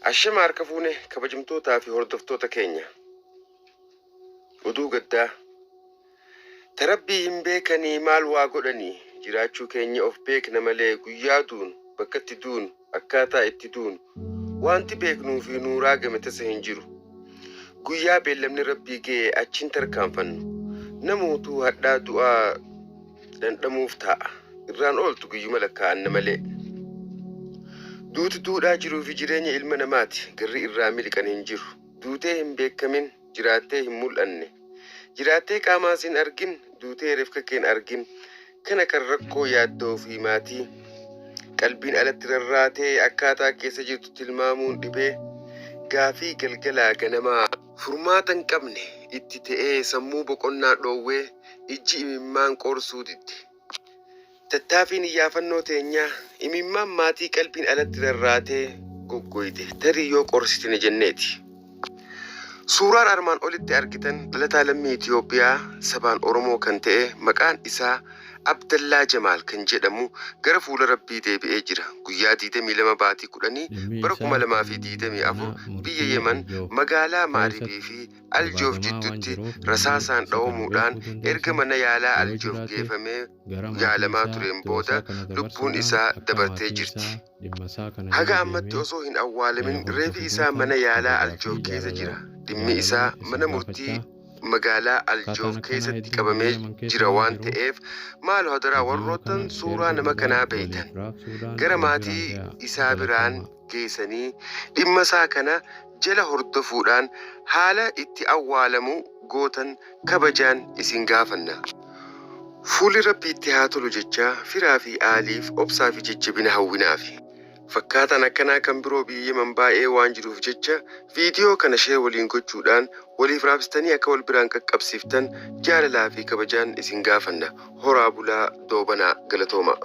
Ashama harka fuune kabajamtootaa fi hordoftoota keenya. Oduu gaddaa. Ta Rabbii hin beekanii maal waa godhanii jiraachuu keenya of beekna malee guyyaa duunu, bakkatti duunu, akkaataa itti duunu waanti beeknuu fi nuu raagame tasa hin jiru. Guyyaa beellamni Rabbii ga'e achiin tarkaanfannu. Namuutuu hadhaa du'aa dhandhamuuf taa'a. Irraan ooltu guyyuma lakkaa'anna malee. Duuti duudhaa jiruu fi jireenya ilma namaati. Garri irraa miliqan hin jiru. Duutee hin beekkamin, jiraattee hin mul'anne. Jiraattee qaamaan sin argin, duutee refka keen argin. Kana kan rakkoo yaaddoo fi maatii. Qalbiin alatti rarraatee akkaataa keessa jirtu tilmaamuun dhibee. Gaafii galgalaa ganamaa. Furmaata hin qabne itti ta'ee sammuu boqonnaa dhoowwee ijji imimmaan qoorsuu didde. Tattaafiin iyyaafannoo teenyaa imimmaan maatii qalbiin alatti rarraatee goggoyte tarii yoo qoorsitine jenneeti. Suuraan armaan olitti argitan dhalataa lammii Itiyoophiyaa sabaan Oromoo kan ta'e maqaan isaa Abdallaa Jamaal kan jedhamu gara fuula Rabbii deebi'ee jira. Guyyaa 22 baatii kudhanii Dhimmi bara isaa 2024 mana biyya murtii Yemen Aljoof magaalaa Ma'aribii keessatti fi Aljoof gabaagamaa waan jiddutti jiruuf namni rasaasaan isa kana dhawamuudhaan beekuu erga dandeessan mana yaalaa yoo Aljoof jiraate geefamee gara maatii yaalamaa isaa tureen du'a booda isaa kana lubbuun dabarsuudhaan isaa akka dabartee maatiin jirti. isaa dhimma isaa kana Haga jala ammatti deemee osoo hin awwaalamin reefi hordofu isaa gootan mana yaalaa kabajaa fi Aljoof keessa jaalala jira. Dhimmi isaa jaalalaan isin mana murtii gaafachaa magaalaa akkaataan Aljoof akkanaa keessatti hedduun qabamee biyya Yaman keessa jira waan waan jiruuf ta'eef maaloo hadaraa viidiyoo warroottan kana sheer suuraa nama godhuudhaan kanaa beeytan waliif raabsuudhaan gara wal biraan maatii gayaa. isaa biraan Galatoomaa. geessanii dhimma isaa kana jala hordofuudhaan haala itti awwaalamu gootan kabajaan isin gaafanna. Fuulli Rabbii itti haa tolu jechaa firaa fi aaliif obsaa fi jajjabina hawwinaafi. Fakkaataan akkanaa kan biroo biyya Yemen baay'ee waan jiruuf jecha viidiyoo kana share waliin gochuudhaan waliif raabsitanii akka wal biraan qaqqabsiiftan jaalalaa fi kabajaan isin gaafanna. Horaa bulaa doobanaa. Galatoomaa.